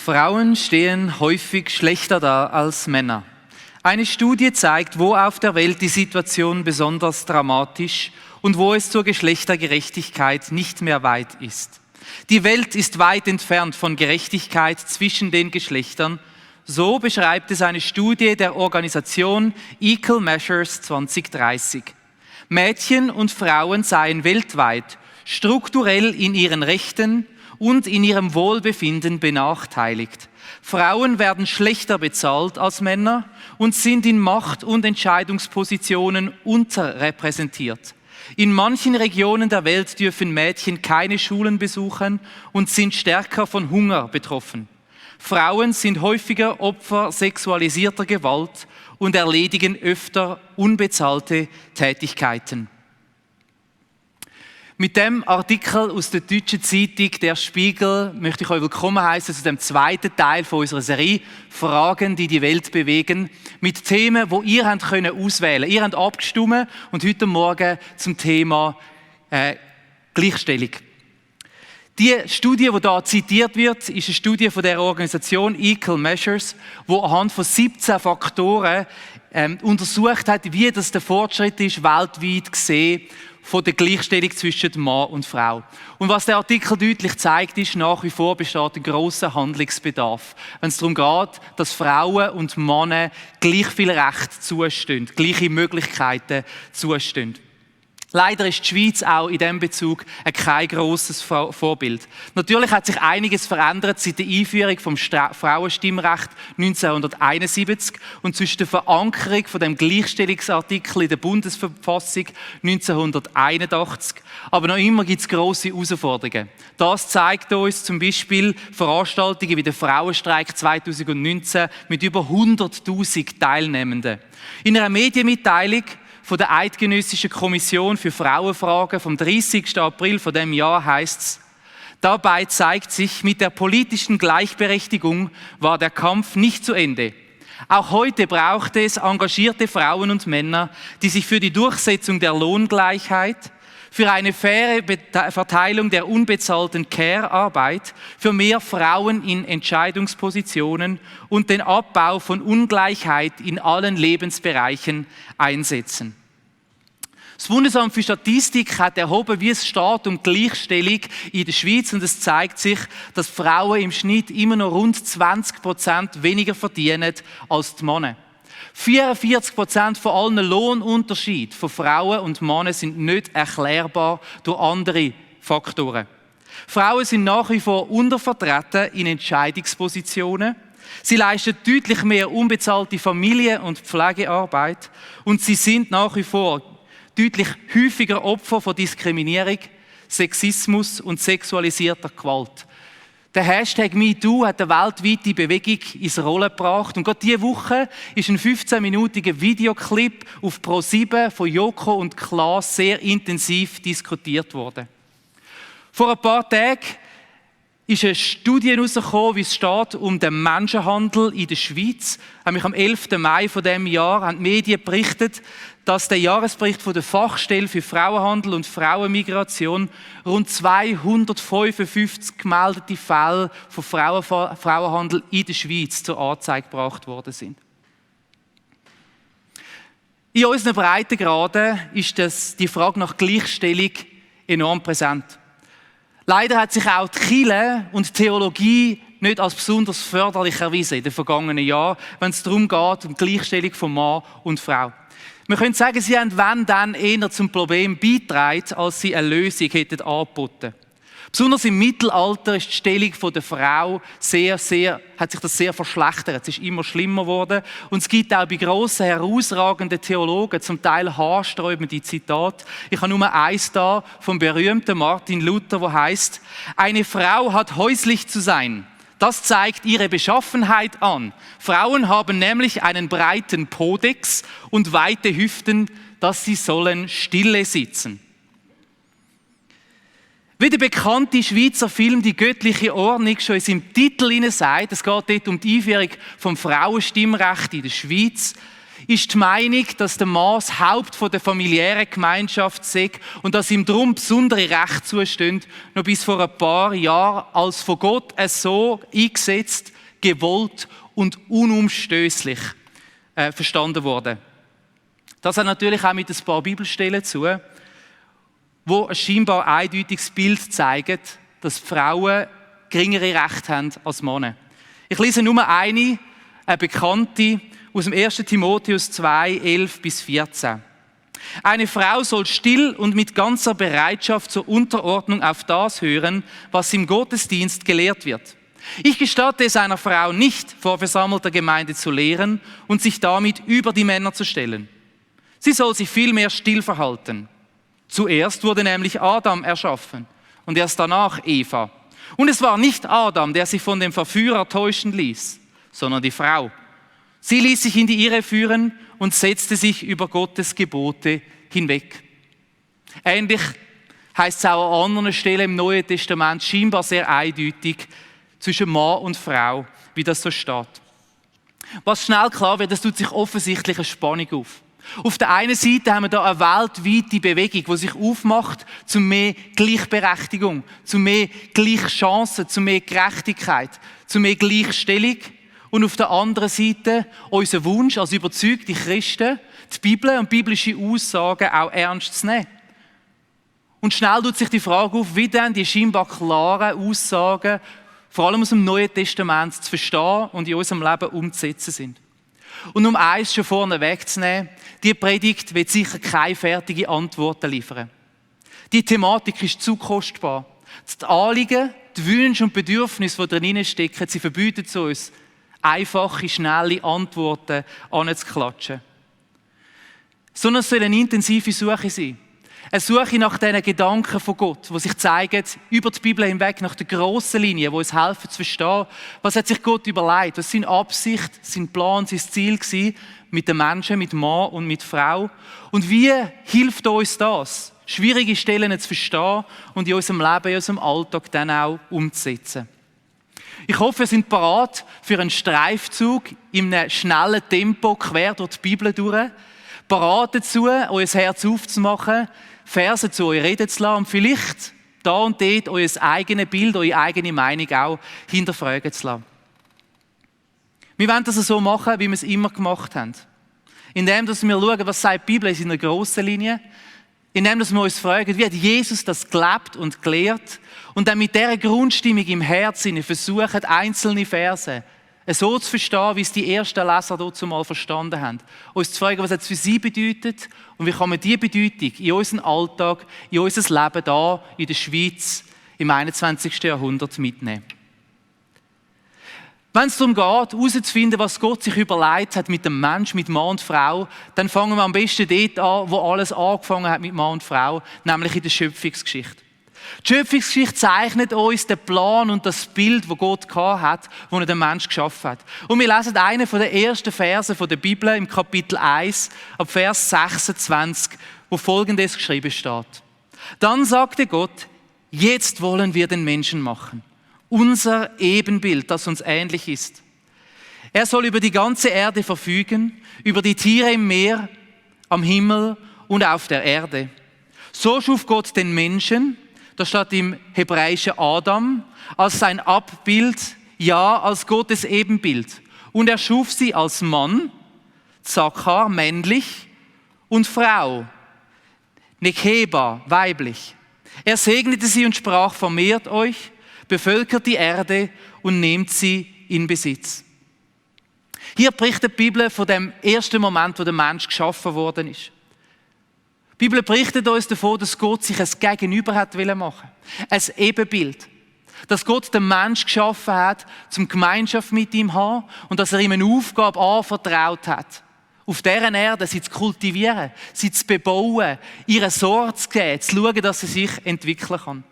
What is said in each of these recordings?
Frauen stehen häufig schlechter da als Männer. Eine Studie zeigt, wo auf der Welt die Situation besonders dramatisch und wo es zur Geschlechtergerechtigkeit nicht mehr weit ist. Die Welt ist weit entfernt von Gerechtigkeit zwischen den Geschlechtern. So beschreibt es eine Studie der Organisation Equal Measures 2030. Mädchen und Frauen seien weltweit strukturell in ihren Rechten und in ihrem Wohlbefinden benachteiligt. Frauen werden schlechter bezahlt als Männer und sind in Macht- und Entscheidungspositionen unterrepräsentiert. In manchen Regionen der Welt dürfen Mädchen keine Schulen besuchen und sind stärker von Hunger betroffen. Frauen sind häufiger Opfer sexualisierter Gewalt und erledigen öfter unbezahlte Tätigkeiten. Mit dem Artikel aus der deutschen Zeitung Der Spiegel möchte ich euch willkommen heißen zu dem zweiten Teil von unserer Serie Fragen, die die Welt bewegen, mit Themen, die ihr auswählen könnt. Ihr habt abgestimmt und heute Morgen zum Thema Gleichstellung. Die Studie, die hier zitiert wird, ist eine Studie von der Organisation Equal Measures, die anhand von 17 Faktoren untersucht hat, wie das der Fortschritt ist, weltweit gesehen, von der Gleichstellung zwischen Mann und Frau. Und was der Artikel deutlich zeigt, ist, nach wie vor besteht ein grosser Handlungsbedarf, wenn es darum geht, dass Frauen und Männer gleich viel Recht zustehen, gleiche Möglichkeiten zustehen. Leider ist die Schweiz auch in diesem Bezug kein grosses Vorbild. Natürlich hat sich einiges verändert seit der Einführung vom Frauenstimmrecht 1971 und zwischen der Verankerung von dem Gleichstellungsartikel in der Bundesverfassung 1981. Aber noch immer gibt es grosse Herausforderungen. Das zeigt uns zum Beispiel Veranstaltungen wie der Frauenstreik 2019 mit über 100'000 Teilnehmenden. In einer Medienmitteilung von der Eidgenössischen Kommission für Frauenfragen vom 30. April von dem Jahr heißt es: Dabei zeigt sich, mit der politischen Gleichberechtigung war der Kampf nicht zu Ende. Auch heute braucht es engagierte Frauen und Männer, die sich für die Durchsetzung der Lohngleichheit, für eine faire Verteilung der unbezahlten Care-Arbeit, für mehr Frauen in Entscheidungspositionen und den Abbau von Ungleichheit in allen Lebensbereichen einsetzen. Das Bundesamt für Statistik hat erhoben, wie es steht um Gleichstellung in der Schweiz, und es zeigt sich, dass Frauen im Schnitt immer noch rund 20% weniger verdienen als die Männer. 44% von allen Lohnunterschieden von Frauen und Männern sind nicht erklärbar durch andere Faktoren. Frauen sind nach wie vor untervertreten in Entscheidungspositionen. Sie leisten deutlich mehr unbezahlte Familien- und Pflegearbeit und sie sind nach wie vor deutlich häufiger Opfer von Diskriminierung, Sexismus und sexualisierter Gewalt. Der Hashtag MeToo hat eine weltweite Bewegung ins Rollen gebracht. Und gerade diese Woche ist ein 15-minütiger Videoclip auf Pro7 von Joko und Klaas sehr intensiv diskutiert worden. Vor ein paar Tagen ist eine Studie herausgekommen, wie es steht um den Menschenhandel in der Schweiz. Nämlich am 11. Mai von diesem Jahr haben die Medien berichtet, dass der Jahresbericht von der Fachstelle für Frauenhandel und Frauenmigration rund 255 gemeldete Fälle von Frauenhandel in der Schweiz zur Anzeige gebracht worden sind. In unseren Breitengraden ist die Frage nach Gleichstellung enorm präsent. Leider hat sich auch die Kirche und die Theologie nicht als besonders förderlich erwiesen in den vergangenen Jahren, wenn es darum geht, um die Gleichstellung von Mann und Frau. Wir können sagen, sie haben wenn dann eher zum Problem beigetragen, als sie eine Lösung hätten angeboten. Besonders im Mittelalter ist die Stellung der Frau hat sich das sehr verschlechtert. Es ist immer schlimmer geworden. Und es gibt auch bei grossen, herausragenden Theologen zum Teil haarsträubende Zitate. Ich habe nur eins da vom berühmten Martin Luther, wo heißt: Eine Frau hat häuslich zu sein. Das zeigt ihre Beschaffenheit an. Frauen haben nämlich einen breiten Podex und weite Hüften, dass sie sollen stille sitzen. Wie der bekannte Schweizer Film «Die göttliche Ordnung» schon in seinem Titel sagt, es geht dort um die Einführung vom Frauenstimmrecht in der Schweiz, ist die Meinung, dass der Mann das Haupt der familiären Gemeinschaft sei und dass ihm darum besondere Rechte zustehen, noch bis vor ein paar Jahren als von Gott so eingesetzt, gewollt und unumstößlich verstanden wurde. Das hat natürlich auch mit ein paar Bibelstellen zu, wo ein scheinbar eindeutiges Bild zeigen, dass Frauen geringere Rechte haben als Männer. Ich lese nur eine bekannte, aus dem 1. Timotheus 2, 11-14. Eine Frau soll still und mit ganzer Bereitschaft zur Unterordnung auf das hören, was im Gottesdienst gelehrt wird. Ich gestatte es einer Frau nicht, vor versammelter Gemeinde zu lehren und sich damit über die Männer zu stellen. Sie soll sich vielmehr still verhalten. Zuerst wurde nämlich Adam erschaffen und erst danach Eva. Und es war nicht Adam, der sich von dem Verführer täuschen ließ, sondern die Frau. Sie ließ sich in die Irre führen und setzte sich über Gottes Gebote hinweg. Ähnlich heißt es auch an anderen Stellen im Neuen Testament scheinbar sehr eindeutig zwischen Mann und Frau, wie das so steht. Was schnell klar wird, es tut sich offensichtlich eine Spannung auf. Auf der einen Seite haben wir da eine weltweite Bewegung, die sich aufmacht zu mehr Gleichberechtigung, zu mehr Gleichchancen, zu mehr Gerechtigkeit, zu mehr Gleichstellung. Und auf der anderen Seite unser Wunsch als überzeugte Christen, die Bibel und biblische Aussagen auch ernst zu nehmen. Und schnell tut sich die Frage auf, wie denn die scheinbar klaren Aussagen, vor allem aus dem Neuen Testament, zu verstehen und in unserem Leben umzusetzen sind. Und um eins schon vorne wegzunehmen, die Predigt wird sicher keine fertige Antworten liefern. Die Thematik ist zu kostbar. Die Anliegen, die Wünsche und Bedürfnisse, die darin stecken, sie verbieten es uns, einfache, schnelle Antworten anzuklatschen. Sondern es soll eine intensive Suche sein. Eine Suche nach diesen Gedanken von Gott, die sich zeigen, über die Bibel hinweg, nach der grossen Linie, die uns helfen zu verstehen, was hat sich Gott überlegt, was seine Absicht, sein Plan, sein Ziel war mit den Menschen, mit Mann und mit Frau. Und wie hilft uns das, schwierige Stellen zu verstehen und in unserem Leben, in unserem Alltag dann auch umzusetzen. Ich hoffe, wir sind bereit für einen Streifzug in einem schnellen Tempo quer durch die Bibel durch. Bereit dazu, euer Herz aufzumachen, Verse zu euch reden zu lassen und vielleicht da und dort euer eigenes Bild, eure eigene Meinung auch hinterfragen zu lassen. Wir wollen das so machen, wie wir es immer gemacht haben. Indem dass wir schauen, was sagt die Bibel in einer grossen Linie. Indem dass wir uns fragen, wie hat Jesus das gelebt und gelehrt. Und dann mit dieser Grundstimmung im Herzen versuchen, einzelne Verse so zu verstehen, wie es die ersten Leser dort zumal verstanden haben. Uns zu fragen, was es für sie bedeutet und wie kann man diese Bedeutung in unseren Alltag, in unser Leben hier in der Schweiz im 21. Jahrhundert mitnehmen. Wenn es darum geht, herauszufinden, was Gott sich überlegt hat mit dem Mensch, mit Mann und Frau, dann fangen wir am besten dort an, wo alles angefangen hat mit Mann und Frau, nämlich in der Schöpfungsgeschichte. Die Schöpfungsgeschichte zeichnet uns den Plan und das Bild, das Gott hat, wo er den Menschen geschaffen hat. Und wir lesen einen der ersten Verse der Bibel im Kapitel 1, ab Vers 26, wo Folgendes geschrieben steht. Dann sagte Gott, jetzt wollen wir den Menschen machen. Unser Ebenbild, das uns ähnlich ist. Er soll über die ganze Erde verfügen, über die Tiere im Meer, am Himmel und auf der Erde. So schuf Gott den Menschen, da steht im Hebräischen Adam, als sein Abbild, ja, als Gottes Ebenbild. Und er schuf sie als Mann, Zakar, männlich, und Frau, Nekeba, weiblich. Er segnete sie und sprach, vermehrt euch, bevölkert die Erde und nehmt sie in Besitz. Hier berichtet die Bibel von dem ersten Moment, wo der Mensch geschaffen worden ist. Die Bibel berichtet uns davon, dass Gott sich ein Gegenüber hat machen, ein Ebenbild. Dass Gott den Menschen geschaffen hat, zum Gemeinschaft mit ihm zu haben und dass er ihm eine Aufgabe anvertraut hat. Auf dieser Erde sie zu kultivieren, sie zu bebauen, ihr Sorge zu geben, zu schauen, dass sie sich entwickeln kann.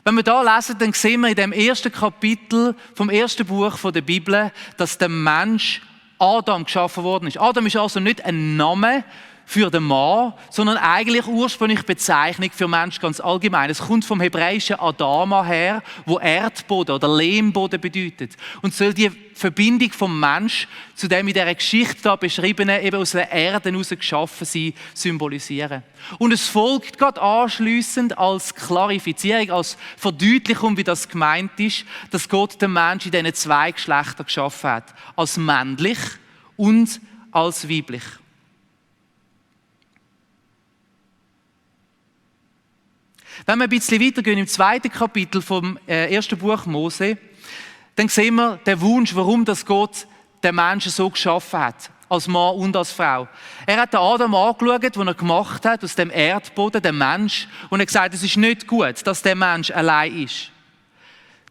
Wenn wir da lesen, dann sehen wir in dem ersten Kapitel vom ersten Buch der Bibel, dass der Mensch Adam geschaffen worden ist. Adam ist also nicht ein Name für den Mann, sondern eigentlich ursprünglich Bezeichnung für Mensch ganz allgemein. Es kommt vom hebräischen Adama her, wo Erdboden oder Lehmboden bedeutet und soll die Verbindung vom Mensch zu dem in dieser Geschichte da beschriebenen, eben aus der Erde heraus geschaffen sein, symbolisieren. Und es folgt gerade anschliessend als Klarifizierung, als Verdeutlichung, wie das gemeint ist, dass Gott den Menschen in diesen zwei Geschlechtern geschaffen hat. Als männlich und als weiblich. Wenn wir ein bisschen weitergehen im 2. Kapitel vom 1. Buch Mose, dann sehen wir den Wunsch, warum das Gott den Menschen so geschaffen hat, als Mann und als Frau. Er hat den Adam angeschaut, was er gemacht hat, aus dem Erdboden, den Mensch, und er hat gesagt, es ist nicht gut, dass der Mensch allein ist.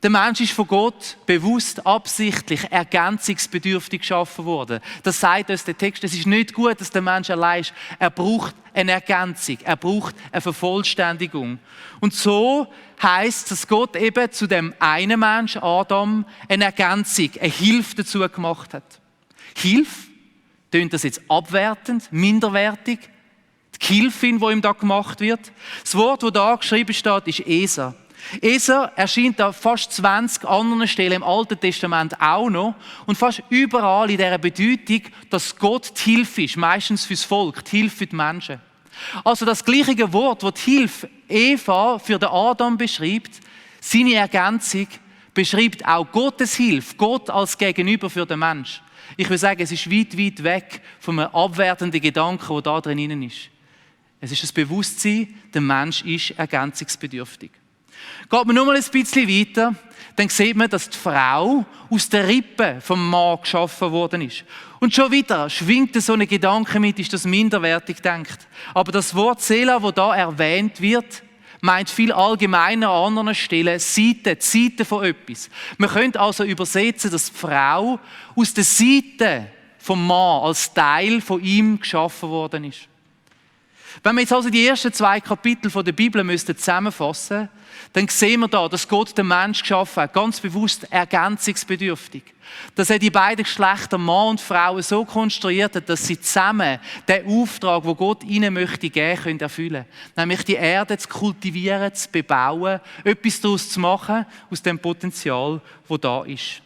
Der Mensch ist von Gott bewusst, absichtlich, ergänzungsbedürftig geschaffen worden. Das sagt uns der Text. Es ist nicht gut, dass der Mensch allein ist. Er braucht eine Ergänzung. Er braucht eine Vervollständigung. Und so heisst, dass Gott eben zu dem einen Mensch, Adam, eine Ergänzung, eine Hilfe dazu gemacht hat. Hilfe? Tönt das jetzt abwertend, minderwertig? Die Hilfin, die ihm da gemacht wird? Das Wort, das da geschrieben steht, ist Eser. Eser erscheint an fast 20 anderen Stellen im Alten Testament auch noch und fast überall in dieser Bedeutung, dass Gott die Hilfe ist, meistens fürs Volk, die Hilfe für die Menschen. Also das gleiche Wort, das die Hilfe Eva für den Adam beschreibt, seine Ergänzung, beschreibt auch Gottes Hilfe, Gott als Gegenüber für den Menschen. Ich will sagen, es ist weit, weit weg von einem abwertenden Gedanken, der da drin ist. Es ist das Bewusstsein, der Mensch ist ergänzungsbedürftig. Geht man nur mal ein bisschen weiter, dann sieht man, dass die Frau aus der Rippe vom Mann geschaffen worden ist. Und schon wieder schwingt so ein Gedanke mit, ist das minderwertig denkt. Aber das Wort Sela, das da erwähnt wird, meint viel allgemeiner an anderen Stellen die Seite von etwas. Man könnte also übersetzen, dass die Frau aus der Seite vom Mann als Teil von ihm geschaffen worden ist. Wenn wir jetzt also die ersten 2 Kapitel der Bibel zusammenfassen müssten, dann sehen wir da, dass Gott den Menschen geschaffen hat, ganz bewusst ergänzungsbedürftig. Dass er die beiden Geschlechter, Mann und Frau, so konstruiert hat, dass sie zusammen den Auftrag, den Gott ihnen möchte geben, können erfüllen. Nämlich die Erde zu kultivieren, zu bebauen, etwas daraus zu machen, aus dem Potenzial, das da ist.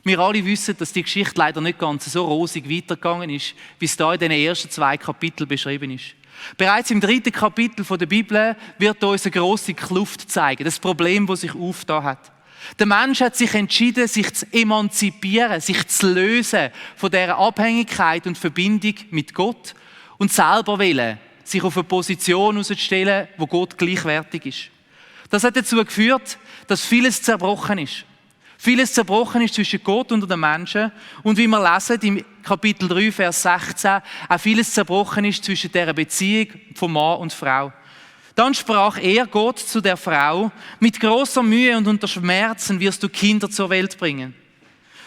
Wir alle wissen, dass die Geschichte leider nicht ganz so rosig weitergegangen ist, wie es da in den ersten 2 Kapiteln beschrieben ist. Bereits im 3. Kapitel der Bibel wird uns eine grosse Kluft zeigen, das Problem, das sich aufgetan hat. Der Mensch hat sich entschieden, sich zu emanzipieren, sich zu lösen von dieser Abhängigkeit und Verbindung mit Gott und selber wollen, sich auf eine Position herauszustellen, wo Gott gleichwertig ist. Das hat dazu geführt, dass vieles zerbrochen ist. Vieles zerbrochen ist zwischen Gott und den Menschen. Und wie wir lesen im Kapitel 3, Vers 16, auch vieles zerbrochen ist zwischen dieser Beziehung von Mann und Frau. Dann sprach er, Gott, zu der Frau, mit großer Mühe und unter Schmerzen wirst du Kinder zur Welt bringen.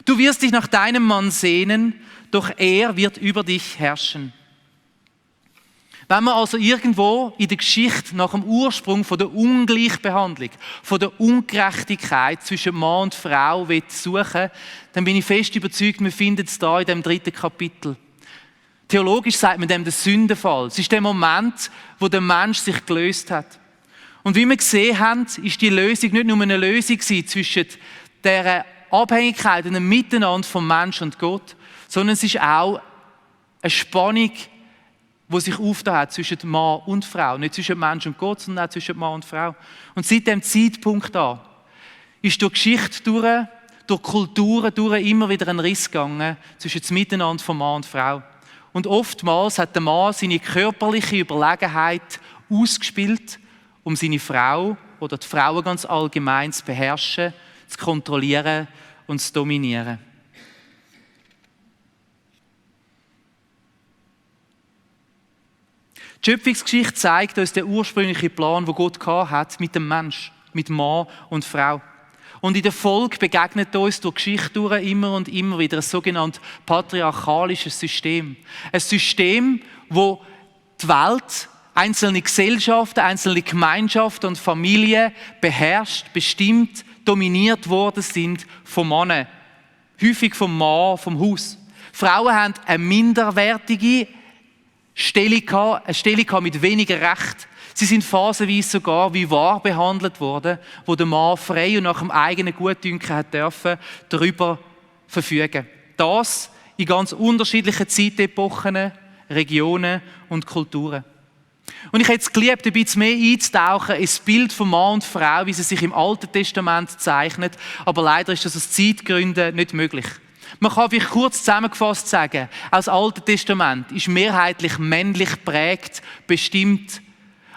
Du wirst dich nach deinem Mann sehnen, doch er wird über dich herrschen. Wenn man also irgendwo in der Geschichte nach dem Ursprung von der Ungleichbehandlung, von der Ungerechtigkeit zwischen Mann und Frau suchen, dann bin ich fest überzeugt, wir finden es da in dem 3. Kapitel. Theologisch sagt man dem der Sündenfall. Es ist der Moment, wo der Mensch sich gelöst hat. Und wie wir gesehen haben, ist die Lösung nicht nur eine Lösung zwischen der Abhängigkeit und dem Miteinander vom Mensch und Gott, sondern es ist auch eine Spannung, die sich aufgetan hat zwischen Mann und Frau. Nicht zwischen Mensch und Gott, sondern auch zwischen Mann und Frau. Und seit dem Zeitpunkt an ist durch Geschichte durch Kulturen immer wieder ein Riss gegangen zwischen dem Miteinander von Mann und Frau. Und oftmals hat der Mann seine körperliche Überlegenheit ausgespielt, um seine Frau oder die Frauen ganz allgemein zu beherrschen, zu kontrollieren und zu dominieren. Die Schöpfungsgeschichte zeigt uns den ursprünglichen Plan, den Gott hat mit dem Mensch, mit Mann und Frau. Und in der Folge begegnet uns durch die Geschichte immer und immer wieder ein sogenanntes patriarchalisches System. Ein System, wo die Welt, einzelne Gesellschaften, einzelne Gemeinschaften und Familien beherrscht, bestimmt, dominiert worden sind von Männern. Häufig vom Mann, vom Haus. Frauen haben eine minderwertige Stellung gehabt, eine Stellung gehabt mit weniger Recht. Sie sind phasenweise sogar wie wahr behandelt worden, wo der Mann frei und nach dem eigenen Gutdünken hat dürfen, darüber verfügen. Das in ganz unterschiedlichen Zeitepochen, Regionen und Kulturen. Und ich hätte es geliebt, ein bisschen mehr einzutauchen ins Bild von Mann und Frau, wie sie sich im Alten Testament zeichnet. Aber leider ist das aus Zeitgründen nicht möglich. Man kann vielleicht kurz zusammengefasst sagen, auch das Alte Testament ist mehrheitlich männlich geprägt, bestimmt.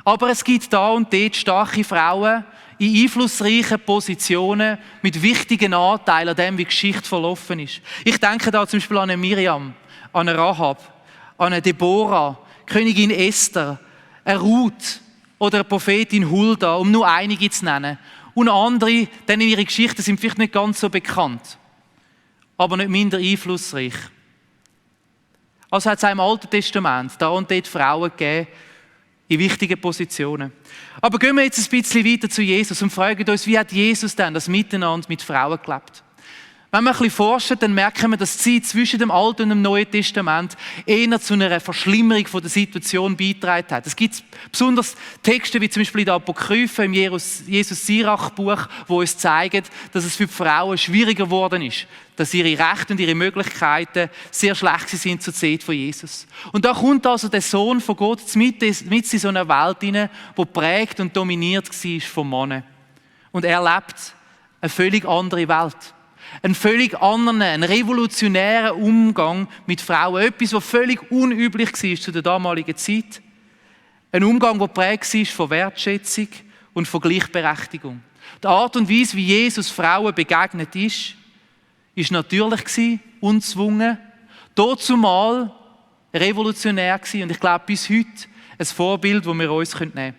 Aber es gibt da und dort starke Frauen in einflussreichen Positionen mit wichtigen Anteilen an dem, wie die Geschichte verlaufen ist. Ich denke da zum Beispiel an eine Miriam, an eine Rahab, an eine Deborah, Königin Esther, eine Ruth oder eine Prophetin Hulda, um nur einige zu nennen. Und andere, denen ihre Geschichten sind vielleicht nicht ganz so bekannt, aber nicht minder einflussreich. Also hat es auch im Alten Testament da und dort Frauen gegeben in wichtigen Positionen. Aber gehen wir jetzt ein bisschen weiter zu Jesus und fragen uns, wie hat Jesus denn das Miteinander mit Frauen gelebt? Wenn wir ein bisschen forschen, dann merken wir, dass die Zeit zwischen dem Alten und dem Neuen Testament eher zu einer Verschlimmerung der Situation beigetragen hat. Es gibt besonders Texte, wie zum Beispiel in der Apokryphe, im Jesus-Sirach-Buch, wo uns zeigen, dass es für die Frauen schwieriger geworden ist, dass ihre Rechte und ihre Möglichkeiten sehr schlecht sind zur Zeit von Jesus. Und da kommt also der Sohn von Gott mit in so einer Welt hinein, die geprägt und dominiert war vom Mann. Und er lebt eine völlig andere Welt. Einen völlig anderen, einen revolutionären Umgang mit Frauen. Etwas, was völlig unüblich war zu der damaligen Zeit. Ein Umgang, der geprägt war von Wertschätzung und von Gleichberechtigung. Die Art und Weise, wie Jesus Frauen begegnet ist natürlich unzwungen, dazumal revolutionär gewesen und ich glaube bis heute ein Vorbild, das wir uns nehmen können.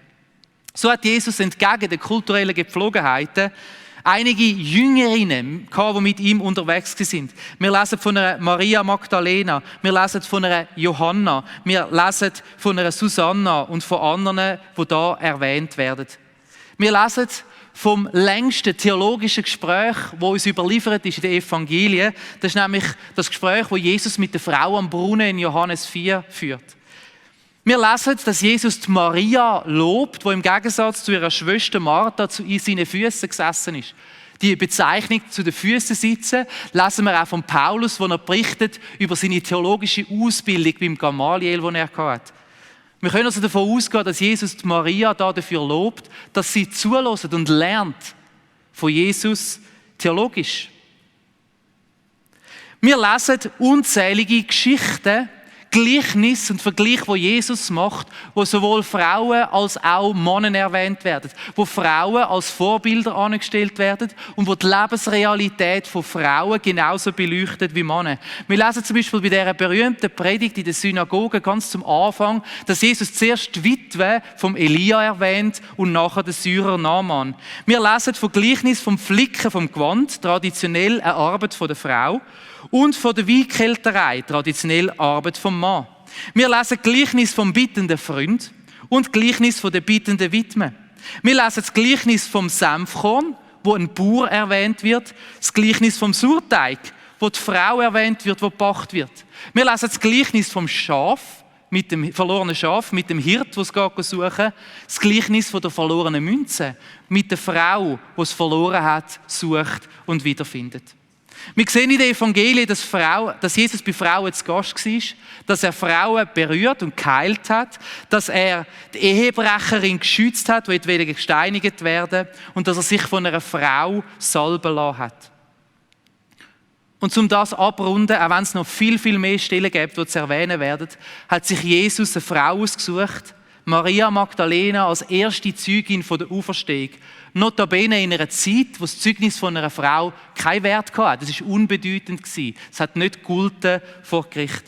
So hat Jesus entgegen den kulturellen Gepflogenheiten einige Jüngerinnen, die mit ihm unterwegs sind. Wir lesen von einer Maria Magdalena, wir lesen von einer Johanna, wir lesen von einer Susanna und von anderen, die da erwähnt werden. Wir lesen vom längsten theologischen Gespräch, das uns überliefert ist in den Evangelien. Das ist nämlich das Gespräch, das Jesus mit der Frau am Brunnen in Johannes 4 führt. Wir lesen, dass Jesus die Maria lobt, die im Gegensatz zu ihrer Schwester Martha zu seinen Füßen gesessen ist. Die Bezeichnung zu den Füßen sitzen, lesen wir auch von Paulus, wo er berichtet über seine theologische Ausbildung beim Gamaliel, die er hatte. Wir können also davon ausgehen, dass Jesus die Maria dafür lobt, dass sie zuhört und lernt von Jesus theologisch. Wir lesen unzählige Geschichten, Gleichnis und Vergleich, wo Jesus macht, wo sowohl Frauen als auch Männer erwähnt werden, wo Frauen als Vorbilder angestellt werden und wo die Lebensrealität von Frauen genauso beleuchtet wie Männer. Wir lesen zum Beispiel bei dieser berühmten Predigt in der Synagoge ganz zum Anfang, dass Jesus zuerst die Witwe vom Elia erwähnt und nachher den Syrer Naaman. Wir lesen von Gleichnis vom Flicken vom Gewand, traditionell eine Arbeit von der Frau, und von der Weinkälterei, traditionell Arbeit vom Mann. Wir lesen Gleichnis vom bittenden Freund und Gleichnis von der bittenden Witwe. Wir lesen das Gleichnis vom Senfkorn, wo ein Bauer erwähnt wird, das Gleichnis vom Sauerteig, wo die Frau erwähnt wird, wo gepacht wird. Wir lesen das Gleichnis vom Schaf, mit dem verlorenen Schaf, mit dem Hirt, der es suchen, das Gleichnis von der verlorenen Münze, mit der Frau, die es verloren hat, sucht und wiederfindet. Wir sehen in den Evangelien, dass Jesus bei Frauen zu Gast war, dass er Frauen berührt und geheilt hat, dass er die Ehebrecherin geschützt hat, die gesteinigt werden und dass er sich von einer Frau salben lassen hat. Und um das abzurunden, auch wenn es noch viel, viel mehr Stellen gibt, die zu erwähnen werden, hat sich Jesus eine Frau ausgesucht, Maria Magdalena als erste Zeugin von der Auferstehung. Notabene in einer Zeit, wo das Zeugnis von einer Frau keinen Wert hatte. Das war unbedeutend. Es hat nicht gegolten vor Gericht.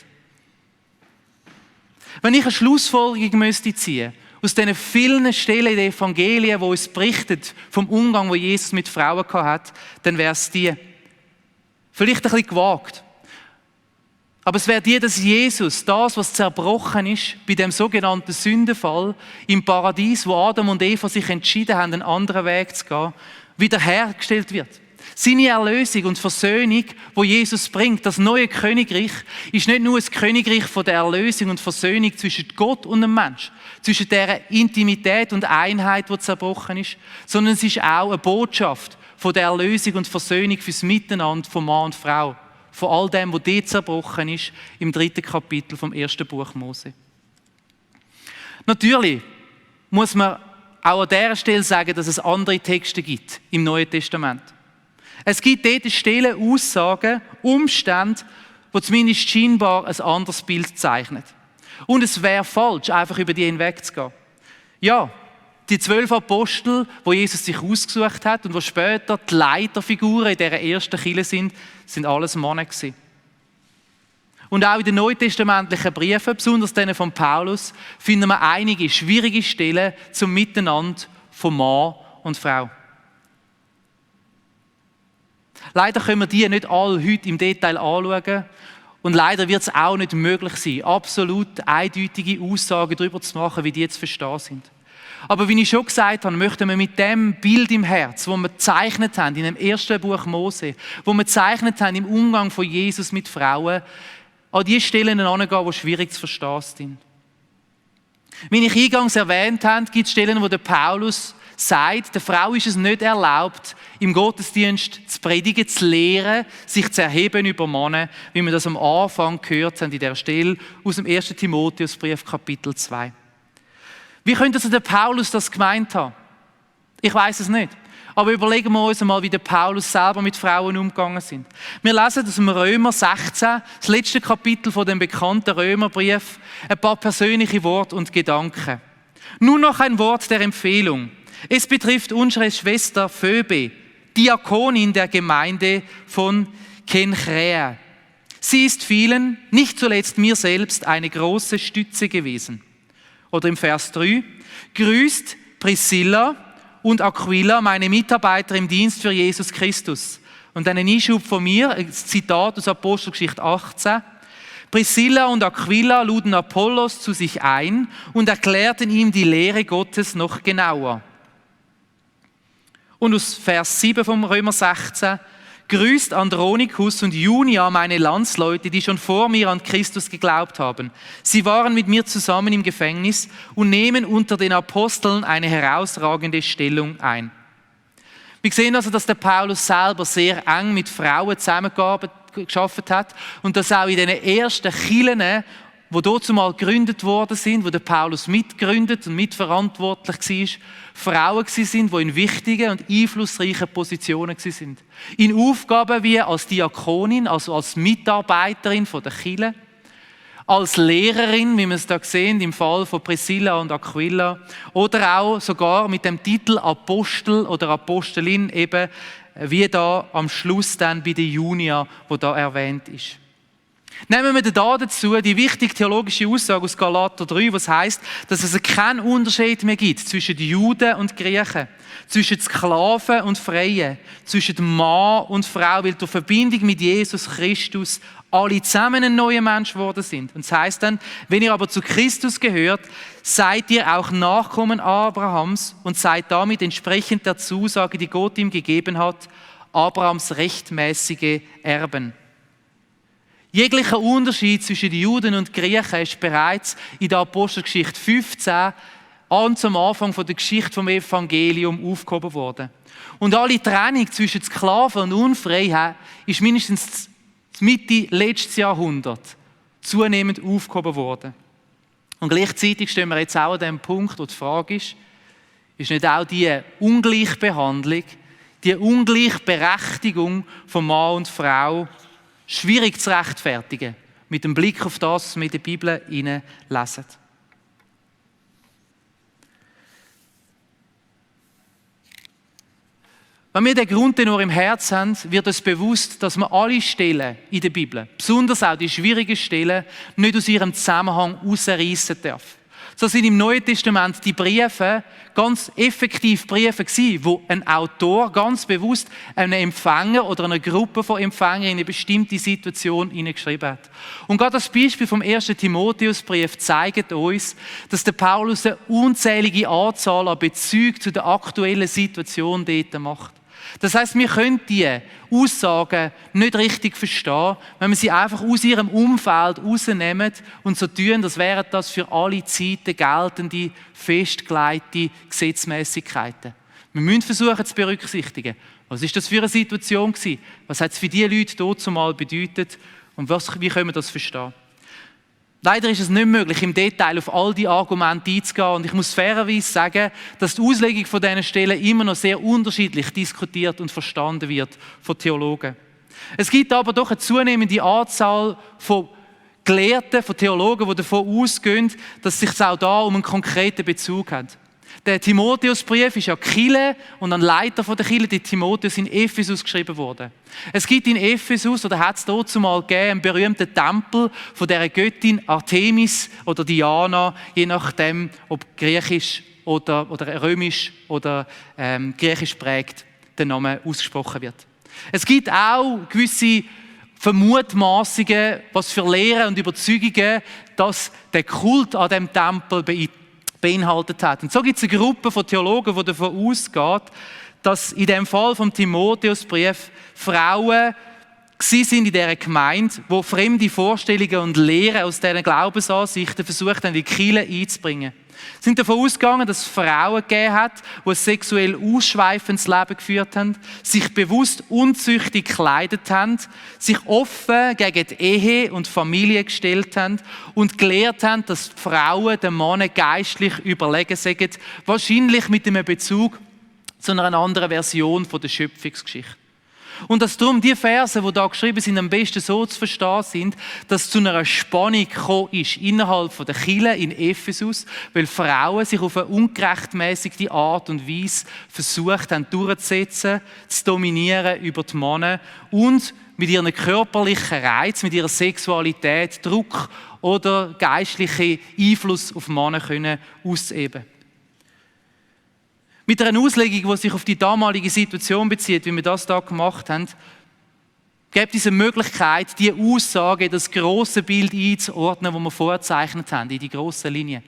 Wenn ich eine Schlussfolgerung müsste ziehen aus diesen vielen Stellen in den Evangelien, die uns berichten vom Umgang, den Jesus mit Frauen hatte, dann wäre es die. Vielleicht ein bisschen gewagt. Aber es wäre die, dass Jesus das, was zerbrochen ist, bei dem sogenannten Sündenfall im Paradies, wo Adam und Eva sich entschieden haben, einen anderen Weg zu gehen, wiederhergestellt wird. Seine Erlösung und Versöhnung, wo Jesus bringt, das neue Königreich, ist nicht nur ein Königreich von der Erlösung und Versöhnung zwischen Gott und dem Mensch, zwischen der Intimität und Einheit, die zerbrochen ist, sondern es ist auch eine Botschaft von der Erlösung und Versöhnung fürs Miteinander von Mann und Frau, von all dem, was dort zerbrochen ist, im 3. Kapitel vom 1. Buch Mose. Natürlich muss man auch an dieser Stelle sagen, dass es andere Texte gibt im Neuen Testament. Es gibt dort Stellen, Aussagen, Umstände, die zumindest scheinbar ein anderes Bild zeichnen. Und es wäre falsch, einfach über die hinwegzugehen. Ja, die 12 Apostel, die Jesus sich ausgesucht hat und die später die Leiterfiguren in dieser ersten Kirche sind alles Männer gewesen. Und auch in den neutestamentlichen Briefen, besonders denen von Paulus, finden wir einige schwierige Stellen zum Miteinander von Mann und Frau. Leider können wir die nicht alle heute im Detail anschauen und leider wird es auch nicht möglich sein, absolut eindeutige Aussagen darüber zu machen, wie die zu verstehen sind. Aber wie ich schon gesagt habe, möchten wir mit dem Bild im Herz, das wir gezeichnet haben in dem 1. Buch Mose, wo wir gezeichnet haben im Umgang von Jesus mit Frauen, an die Stellen herangehen, die schwierig zu verstehen sind. Wie ich eingangs erwähnt habe, gibt es Stellen, wo der Paulus sagt, der Frau ist es nicht erlaubt, im Gottesdienst zu predigen, zu lehren, sich zu erheben über Männer, wie wir das am Anfang gehört haben, in der Stelle aus dem 1. Timotheusbrief, Kapitel 2. Wie könnte also der Paulus das gemeint haben? Ich weiß es nicht. Aber überlegen wir uns einmal, wie der Paulus selber mit Frauen umgegangen sind. Wir lesen aus dem Römer 16, das letzte Kapitel von dem bekannten Römerbrief, ein paar persönliche Worte und Gedanken. Nun noch ein Wort der Empfehlung. Es betrifft unsere Schwester Phoebe, Diakonin der Gemeinde von Kenchrea. Sie ist vielen, nicht zuletzt mir selbst, eine große Stütze gewesen. Oder im Vers 3, grüßt Priscilla und Aquila, meine Mitarbeiter im Dienst für Jesus Christus. Und einen Einschub von mir, ein Zitat aus Apostelgeschichte 18. Priscilla und Aquila luden Apollos zu sich ein und erklärten ihm die Lehre Gottes noch genauer. Und aus Vers 7 vom Römer 16, grüßt Andronikus und Junia, meine Landsleute, die schon vor mir an Christus geglaubt haben. Sie waren mit mir zusammen im Gefängnis und nehmen unter den Aposteln eine herausragende Stellung ein. Wir sehen also, dass der Paulus selber sehr eng mit Frauen zusammengearbeitet hat und dass auch in den ersten Kirchen, die dazumal gegründet worden sind, wo der Paulus mitgegründet und mitverantwortlich war, Frauen sind, die in wichtigen und einflussreichen Positionen sind. In Aufgaben wie als Diakonin, also als Mitarbeiterin der Kirche, als Lehrerin, wie wir es da sehen, im Fall von Priscilla und Aquila, oder auch sogar mit dem Titel Apostel oder Apostelin, eben wie da am Schluss dann bei der Junia, wo da erwähnt ist. Nehmen wir da dazu die wichtige theologische Aussage aus Galater 3, was heißt, dass es keinen Unterschied mehr gibt zwischen Juden und Griechen, zwischen Sklaven und Freien, zwischen Mann und Frau, weil durch Verbindung mit Jesus Christus alle zusammen ein neuer Mensch geworden sind. Und das heißt dann, wenn ihr aber zu Christus gehört, seid ihr auch Nachkommen Abrahams und seid damit entsprechend der Zusage, die Gott ihm gegeben hat, Abrahams rechtmäßige Erben. Jeglicher Unterschied zwischen den Juden und Griechen ist bereits in der Apostelgeschichte 15 ganz am Anfang der Geschichte vom Evangelium aufgehoben worden. Und alle Trennung zwischen Sklaven und Unfrei ist mindestens Mitte letztes Jahrhundert zunehmend aufgehoben worden. Und gleichzeitig stehen wir jetzt auch an dem Punkt, wo die Frage ist nicht auch die Ungleichbehandlung, die Ungleichberechtigung von Mann und Frau schwierig zu rechtfertigen, mit dem Blick auf das, was wir in der Bibel lesen. Wenn wir den Grundtenor im Herzen haben, wird uns bewusst, dass man alle Stellen in der Bibel, besonders auch die schwierigen Stellen, nicht aus ihrem Zusammenhang herausreissen darf. So sind im Neuen Testament die Briefe ganz effektiv Briefe gewesen, wo ein Autor ganz bewusst einen Empfänger oder eine Gruppe von Empfängern in eine bestimmte Situation hineingeschrieben hat. Und gerade das Beispiel vom 1. Timotheusbrief zeigt uns, dass der Paulus eine unzählige Anzahl an Bezügen zu der aktuellen Situation dort macht. Das heisst, wir können diese Aussagen nicht richtig verstehen, wenn wir sie einfach aus ihrem Umfeld rausnehmen und so tun, als wären das für alle Zeiten geltende, festgelegte Gesetzmäßigkeiten. Wir müssen versuchen zu berücksichtigen, was ist das für eine Situation gewesen? Was hat es für diese Leute dort zumal bedeutet? Und wie können wir das verstehen? Leider ist es nicht möglich, im Detail auf all die Argumente einzugehen. Und ich muss fairerweise sagen, dass die Auslegung von diesen Stellen immer noch sehr unterschiedlich diskutiert und verstanden wird von Theologen. Es gibt aber doch eine zunehmende Anzahl von Gelehrten, von Theologen, die davon ausgehen, dass es sich auch da um einen konkreten Bezug hat. Der Timotheusbrief ist ja Kirche und ein Leiter von der Kirche, der Timotheus in Ephesus geschrieben worden. Es gibt in Ephesus, oder hat es dort zumal gegeben, einen berühmten Tempel von der Göttin Artemis oder Diana, je nachdem, ob griechisch oder römisch oder griechisch prägt der Name ausgesprochen wird. Es gibt auch gewisse Vermutmaßungen, was für Lehren und Überzeugungen, dass der Kult an dem Tempel beinhaltet hat. Und so gibt es eine Gruppe von Theologen, die davon ausgeht, dass in dem Fall vom Timotheusbrief Frauen sind in dieser Gemeinde, die fremde Vorstellungen und Lehren aus diesen Glaubensansichten versucht haben, in die Kirche einzubringen. Sie sind davon ausgegangen, dass es Frauen gegeben hat, die ein sexuell ausschweifendes Leben geführt haben, sich bewusst unzüchtig gekleidet haben, sich offen gegen die Ehe und Familie gestellt haben und gelehrt haben, dass die Frauen den Männern geistlich überlegen sind, wahrscheinlich mit einem Bezug zu einer anderen Version der Schöpfungsgeschichte. Und dass darum die Verse, die da geschrieben sind, am besten so zu verstehen sind, dass zu einer Spannung gekommen ist innerhalb der Kirche in Ephesus, weil Frauen sich auf eine ungerechtmäßige Art und Weise versucht haben durchzusetzen, zu dominieren über die Männer und mit ihren körperlichen Reiz, mit ihrer Sexualität Druck oder geistlichen Einfluss auf Männer können auszuüben. Mit einer Auslegung, die sich auf die damalige Situation bezieht, wie wir das da gemacht haben, gibt es eine Möglichkeit, die Aussage, das grosse Bild einzuordnen, das wir vorzeichnet haben, in die grossen Linien.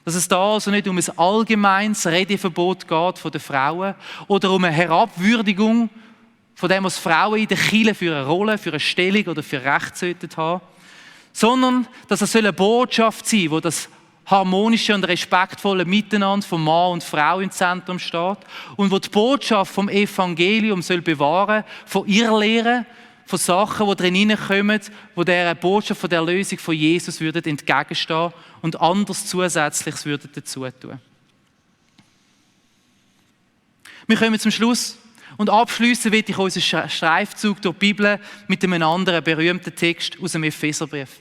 Dass es da also nicht um ein allgemeines Redeverbot geht von den Frauen oder um eine Herabwürdigung von dem, was Frauen in der Kirche für eine Rolle, für eine Stellung oder für Recht sollten haben, sondern dass es eine Botschaft sein soll, die das harmonische und respektvolle Miteinander von Mann und Frau im Zentrum steht und wo die Botschaft vom Evangelium soll bewahren, von Irrlehren, von Sachen, die drin hineinkommen, die dieser Botschaft von der Erlösung von Jesus würden entgegenstehen und anders Zusätzliches würden dazu tun. Wir kommen zum Schluss und abschließen will ich unseren Streifzug durch die Bibel mit einem anderen berühmten Text aus dem Epheserbrief.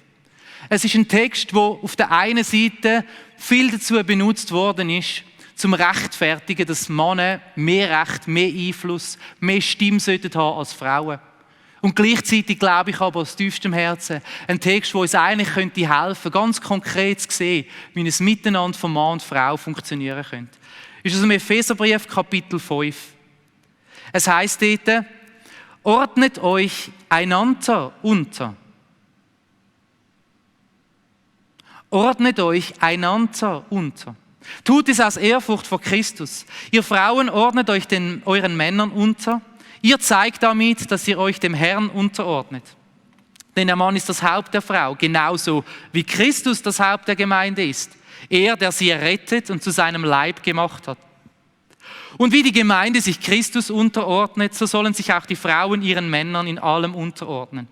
Es ist ein Text, der auf der einen Seite viel dazu benutzt worden ist, zum Rechtfertigen, dass Männer mehr Recht, mehr Einfluss, mehr Stimme sollten haben als Frauen. Und gleichzeitig glaube ich aber aus tiefstem Herzen, ein Text, der uns eigentlich helfen könnte, ganz konkret zu sehen, wie ein Miteinander von Mann und Frau funktionieren könnte. Ist aus dem Epheserbrief Kapitel 5. Es heisst dort, ordnet euch einander unter. Ordnet euch einander unter. Tut es aus Ehrfurcht vor Christus. Ihr Frauen ordnet euch euren Männern unter. Ihr zeigt damit, dass ihr euch dem Herrn unterordnet. Denn der Mann ist das Haupt der Frau, genauso wie Christus das Haupt der Gemeinde ist. Er, der sie errettet und zu seinem Leib gemacht hat. Und wie die Gemeinde sich Christus unterordnet, so sollen sich auch die Frauen ihren Männern in allem unterordnen.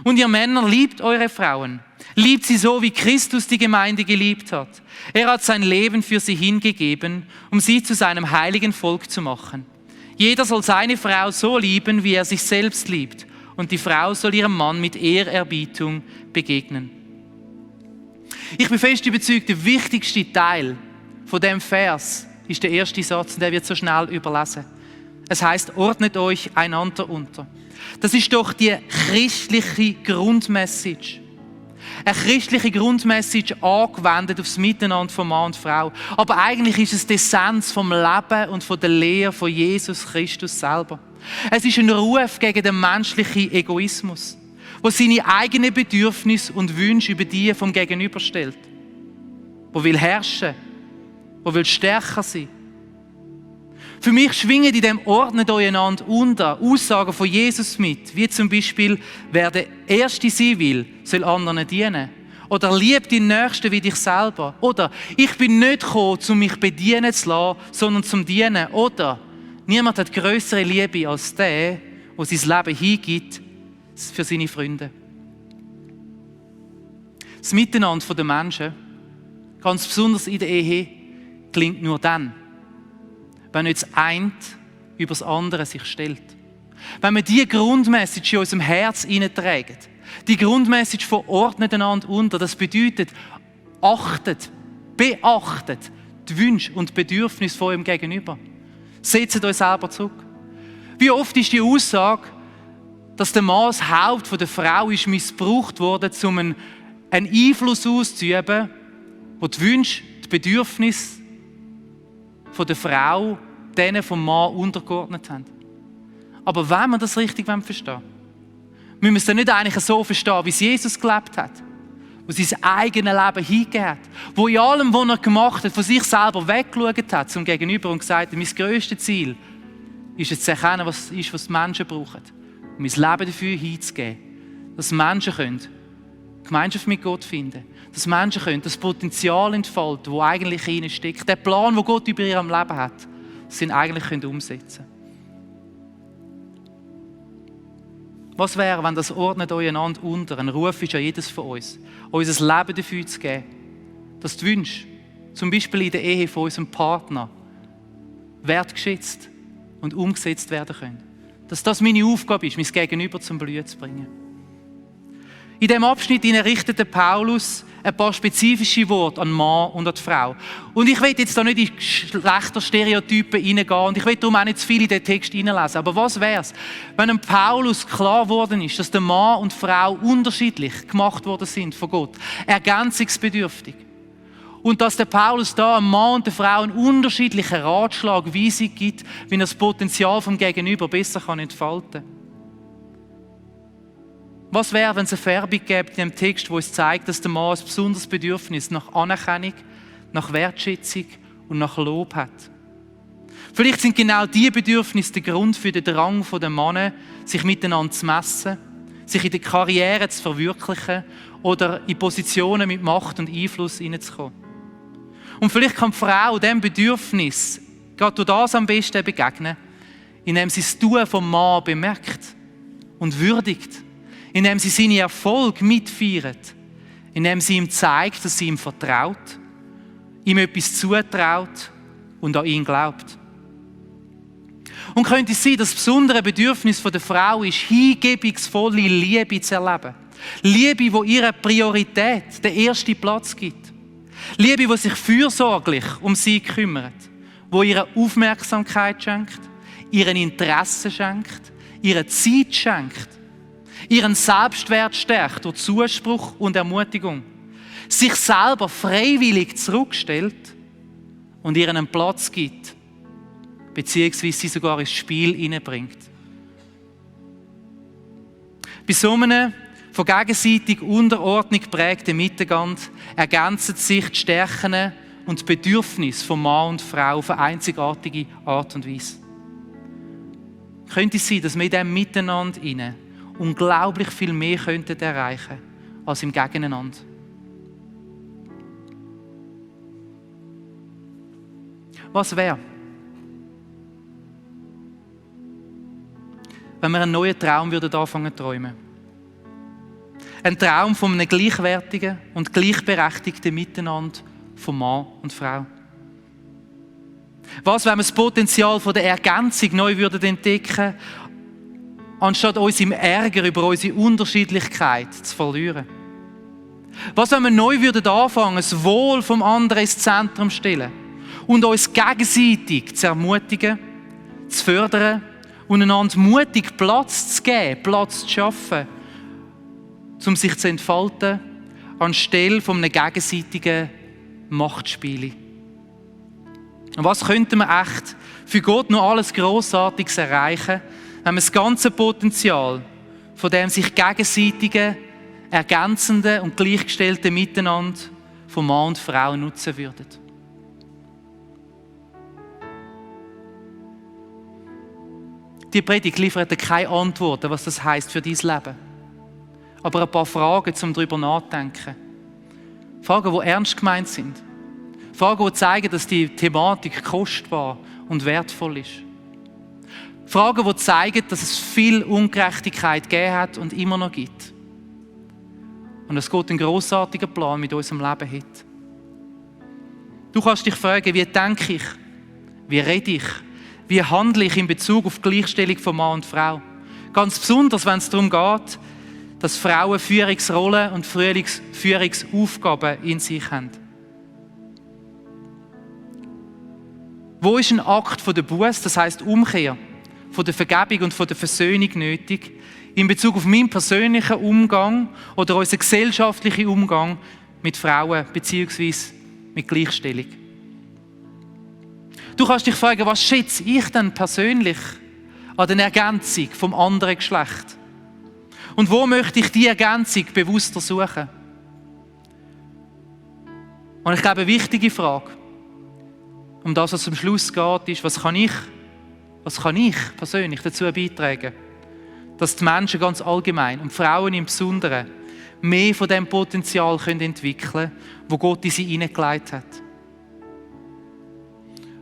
Und ihr Männer, liebt eure Frauen. Liebt sie so, wie Christus die Gemeinde geliebt hat. Er hat sein Leben für sie hingegeben, um sie zu seinem heiligen Volk zu machen. Jeder soll seine Frau so lieben, wie er sich selbst liebt. Und die Frau soll ihrem Mann mit Ehrerbietung begegnen. Ich bin fest überzeugt, der wichtigste Teil von dem Vers ist der erste Satz, und der wird so schnell überlesen. Es heißt, ordnet euch einander unter. Das ist doch die christliche Grundmessage. Eine christliche Grundmessage angewendet auf das Miteinander von Mann und Frau. Aber eigentlich ist es die Essenz vom Leben und von der Lehre von Jesus Christus selber. Es ist ein Ruf gegen den menschlichen Egoismus, der seine eigenen Bedürfnisse und Wünsche über die vom Gegenüber stellt. Der will herrschen, der will stärker sein. Für mich schwingen in dem «Ordnet euch einander unter» Aussagen von Jesus mit, wie zum Beispiel, wer der Erste sein will, soll anderen dienen. Oder lieb deinen Nächsten wie dich selber. Oder ich bin nicht gekommen, um mich bedienen zu lassen, sondern zum Dienen. Oder niemand hat grössere Liebe als der sein Leben hingibt für seine Freunde. Das Miteinander der Menschen, ganz besonders in der Ehe, gelingt nur dann, wenn nicht das eine über das andere sich stellt. Wenn wir diese Grundmessage in unserem Herz hineintragen, die Grundmessage von ordnet einander unter, das bedeutet, beachtet die Wünsche und Bedürfnisse von eurem Gegenüber. Setzt euch selber zurück. Wie oft ist die Aussage, dass der Mann das Haupt der Frau ist missbraucht wurde, um einen Einfluss auszuüben, wo die Wünsche, die Bedürfnisse der Frau denen vom Mann untergeordnet haben. Aber wenn wir das richtig verstehen wollen, müssen wir es dann nicht eigentlich so verstehen, wie es Jesus gelebt hat, wo sein eigenes Leben hingegeben hat, wo in allem, was er gemacht hat, von sich selber weggeschaut hat zum Gegenüber und gesagt hat, mein grösstes Ziel ist es zu erkennen, was die Menschen brauchen. Und mein Leben dafür hinzugeben, dass Menschen können Gemeinschaft mit Gott finden, dass Menschen können das Potenzial entfalten, das eigentlich in ihnen steckt, der Plan, den Gott über ihr Leben hat, dass sie ihn eigentlich umsetzen können. Was wäre, wenn das «Ordnet euch einander unter» ein Ruf ist an jedes von uns, unser Leben dafür zu geben, dass die Wünsche, zum Beispiel in der Ehe von unserem Partner, wertgeschätzt und umgesetzt werden können. Dass das meine Aufgabe ist, mein Gegenüber zum Blühen zu bringen. In diesem Abschnitt richtete Paulus ein paar spezifische Worte an Mann und an die Frau. Und ich will jetzt da nicht in Geschlechterstereotypen hineingehen und ich will darum auch nicht zu viel in den Text hineinlesen. Aber was wäre es, wenn einem Paulus klar geworden ist, dass der Mann und die Frau unterschiedlich gemacht worden sind von Gott, ergänzungsbedürftig. Und dass der Paulus da einem Mann und der Frau einen unterschiedlichen Ratschlag, Weisung gibt, wie er das Potenzial vom Gegenüber besser entfalten kann. Was wäre, wenn es eine Färbung gäbe in dem Text, wo es zeigt, dass der Mann ein besonderes Bedürfnis nach Anerkennung, nach Wertschätzung und nach Lob hat? Vielleicht sind genau diese Bedürfnisse der Grund für den Drang der Männer, sich miteinander zu messen, sich in der Karriere zu verwirklichen oder in Positionen mit Macht und Einfluss hineinzukommen. Und vielleicht kann die Frau diesem Bedürfnis gerade durch das am besten begegnen, indem sie das Tun vom Mann bemerkt und würdigt, indem sie seine Erfolge mitfeiert, indem sie ihm zeigt, dass sie ihm vertraut, ihm etwas zutraut und an ihn glaubt. Und könnte es sein, dass das besondere Bedürfnis der Frau ist, hingebungsvolle Liebe zu erleben. Liebe, die ihrer Priorität den ersten Platz gibt. Liebe, die sich fürsorglich um sie kümmert, die ihre Aufmerksamkeit schenkt, ihren Interesse schenkt, ihre Zeit schenkt, ihren Selbstwert stärkt durch Zuspruch und Ermutigung, sich selber freiwillig zurückstellt und ihr einen Platz gibt, beziehungsweise sie sogar ins Spiel hineinbringt. Bei so einem von gegenseitig Unterordnung geprägten Miteinander ergänzen sich die Stärken und die Bedürfnisse von Mann und Frau auf eine einzigartige Art und Weise. Könnte es sein, dass wir in diesem Miteinander unglaublich viel mehr könnten erreichen als im Gegeneinander. Was wäre, wenn wir einen neuen Traum anfangen zu träumen? Ein Traum von einem gleichwertigen und gleichberechtigten Miteinander von Mann und Frau. Was, wenn wir das Potenzial der Ergänzung neu entdecken würden, anstatt uns im Ärger über unsere Unterschiedlichkeit zu verlieren? Was, wenn wir neu anfangen, das Wohl vom anderen ins Zentrum zu stellen und uns gegenseitig zu ermutigen, zu fördern und einander mutig Platz zu geben, Platz zu schaffen, um sich zu entfalten, anstelle von einem gegenseitigen Machtspiel? Und was könnten wir echt für Gott noch alles Grossartiges erreichen, wenn wir das ganze Potenzial von dem sich gegenseitigen, ergänzenden und gleichgestellten Miteinander von Mann und Frau nutzen würden? Die Predigt liefert dir keine Antworten, was das heisst für dein Leben. Aber ein paar Fragen, um darüber nachzudenken. Fragen, die ernst gemeint sind. Fragen, die zeigen, dass die Thematik kostbar und wertvoll ist. Fragen, die zeigen, dass es viel Ungerechtigkeit gegeben hat und immer noch gibt. Und dass Gott einen grossartigen Plan mit unserem Leben hat. Du kannst dich fragen, wie denke ich? Wie rede ich? Wie handle ich in Bezug auf die Gleichstellung von Mann und Frau? Ganz besonders, wenn es darum geht, dass Frauen Führungsrollen und Führungsaufgaben in sich haben. Wo ist ein Akt von der Buße, das heisst Umkehr, von der Vergebung und von der Versöhnung nötig, in Bezug auf meinen persönlichen Umgang oder unseren gesellschaftlichen Umgang mit Frauen bzw. mit Gleichstellung? Du kannst dich fragen, was schätze ich denn persönlich an der Ergänzung vom anderen Geschlecht? Und wo möchte ich diese Ergänzung bewusster suchen? Und ich glaube, eine wichtige Frage, um das, was am Schluss geht, ist, was kann ich persönlich dazu beitragen, dass die Menschen ganz allgemein und Frauen im Besonderen mehr von dem Potenzial entwickeln können, das Gott in sie hineingelegt hat.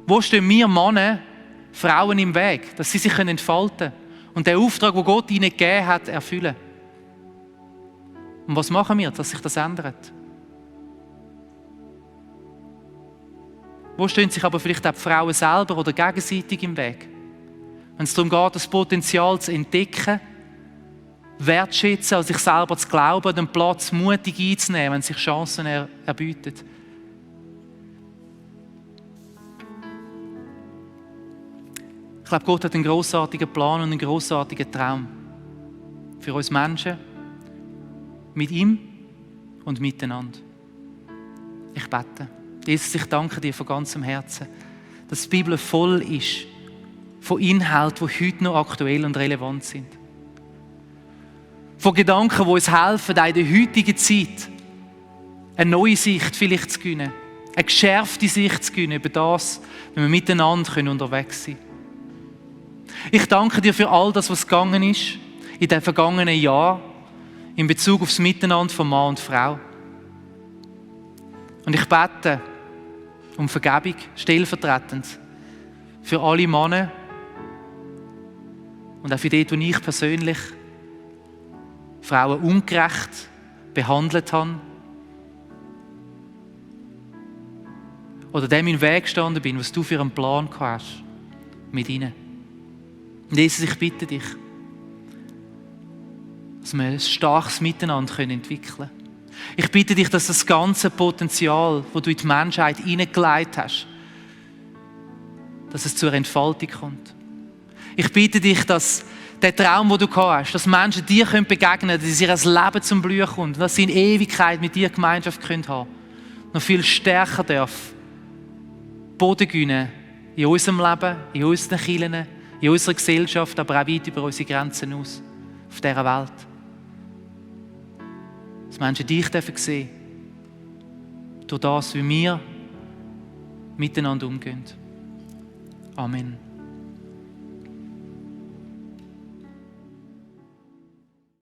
Wo stehen wir Männer, Frauen im Weg, dass sie sich entfalten können und den Auftrag, den Gott ihnen gegeben hat, erfüllen? Und was machen wir, dass sich das ändert? Wo stehen sich aber vielleicht auch die Frauen selber oder gegenseitig im Weg? Wenn es darum geht, das Potenzial zu entdecken, wertschätzen, an sich selber zu glauben, den Platz mutig einzunehmen, wenn sich Chancen erbieten. Ich glaube, Gott hat einen grossartigen Plan und einen grossartigen Traum für uns Menschen, mit ihm und miteinander. Ich bete. Jesus, ich danke dir von ganzem Herzen, dass die Bibel voll ist von Inhalten, die heute noch aktuell und relevant sind. Von Gedanken, die uns helfen, auch in der heutigen Zeit eine neue Sicht vielleicht zu gewinnen, eine geschärfte Sicht zu gewinnen über das, wenn wir miteinander unterwegs sein können. Ich danke dir für all das, was gegangen ist in den vergangenen Jahren in Bezug auf das Miteinander von Mann und Frau. Und ich bete um Vergebung, stellvertretend für alle Männer und auch für die, wo ich persönlich Frauen ungerecht behandelt habe oder dem in den Weg gestanden bin, was du für einen Plan hast mit ihnen. Und Jesus, ich bitte dich, dass wir ein starkes Miteinander entwickeln können. Ich bitte dich, dass das ganze Potenzial, das du in die Menschheit hineingelegt hast, dass es zur Entfaltung kommt. Ich bitte dich, dass der Traum, den du hast, dass Menschen dir begegnen können, dass ihr Leben zum Blühen kommt, dass sie in Ewigkeit mit dir Gemeinschaft haben können, noch viel stärker darf Boden gewinnen in unserem Leben, in unseren Kirchen, in unserer Gesellschaft, aber auch weit über unsere Grenzen aus, auf dieser Welt. Dass Menschen dich sehen dürfen, durch das, wie wir miteinander umgehen. Amen.